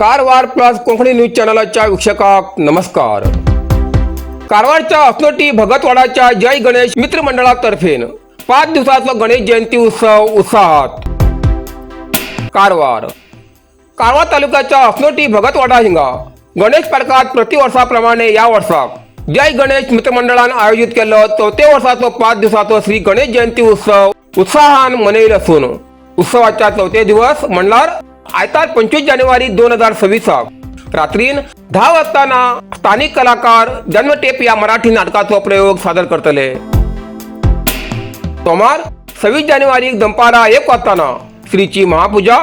Karwar plus Konkani news चॅनलाच्या वीक्षकाक नमस्कार. कारवारच्या असनोटी भगतवाडाच्या जय गणेश मित्र मंडळातर्फे 5 दिवसाचा गणेश जयंती उत्सव उत्साहात. कारवार कारवार तालुक्याच्या असनोटी भगतवाडा हिंगा गणेश पार्कात प्रतिवर्षाप्रमाणे या वर्षाक जय गणेश मित्रमंडळान आयोजित केलं चौथे वर्षाचो 5 दिवसाचो श्री गणेश जयंती उत्सव उत्साहान मनयले असून उत्सवाच्या चौथे दिवस म्हणल्यार आयतार 25 जानेवारी 2026 रात्रीन 10 वाजताना स्थानिक कलाकार जन्मटेप या मराठी नाटकाचो प्रयोग सादर करतले. सोमार 26 जानेवारी दनपारा 1 वाजताना श्रीची महापूजा,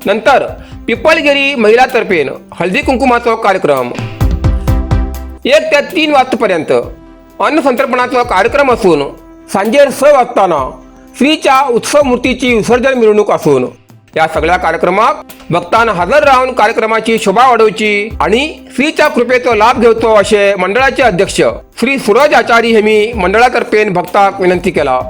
नंतर पिपलगिरी महिलातर्फे हळदी कुंकुमाचो कार्यक्रम, 1 ते 3 वाजतापर्यंत अन्न संतर्पणाचो कार्यक्रम असून सांजेर 6 वाजताना श्रीच्या उत्सव मूर्तीची विसर्जन मिरवणूक असून या सगळ्या कार्यक्रमाक भक्तांना हजर राहून कार्यक्रमाची शोभा वाढवची आणि श्रीच्या कृपेचो लाभ घेवचो असे मंडळाचे अध्यक्ष श्री सूरज आचारी हेमी मंडळातर्फे भक्ताक विनंती केला.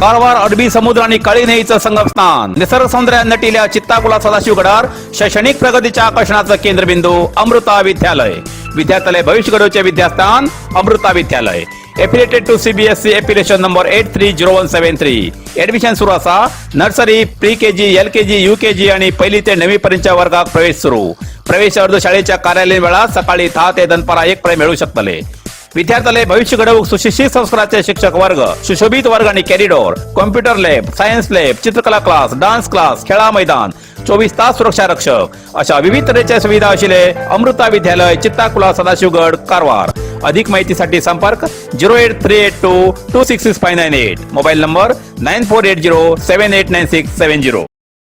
कारवार अरबी समुद्र आणि काळी नदीचं संगमस्थान, निसर्ग सौंदर्यात नटिल्या चित्ताकुला सदाशिवगडावर शैक्षणिक प्रगतीच्या आकर्षणाचं केंद्रबिंदू अमृता विद्यालय. विद्यार्थ्यालय भविष्य घडवचे विद्यास्थान अमृता विद्यालय. Affiliated to CBSE, affiliation number 830173. Admission सुरू असा. Nursery, pre KG, LKG, UKG आणि पहिली ते नववी पर्यंतच्या वर्गात प्रवेश सुरू. प्रवेश अर्ज शाळेच्या कार्यालयीन वेळात सकाळी 10 ते दनपारा 1 पर्यंत मिळू शकतले. विद्यार्थ्याला भविष्य घडवूक सुशिक्षित संस्काराचे शिक्षक वर्ग, सुशोभित वर्ग आणि corridor, computer lab, science lab, चित्रकला क्लास, डान्स क्लास, खेळा मैदान, 24 तास सुरक्षा रक्षक अशा विविध तऱ्हेच्या सुविधा असलेले अमृता विद्यालय, चित्ताकुला, सदाशिवगड, कारवार. अधिक माहितीसाठी संपर्क 08382266598, mobile number 9480789670.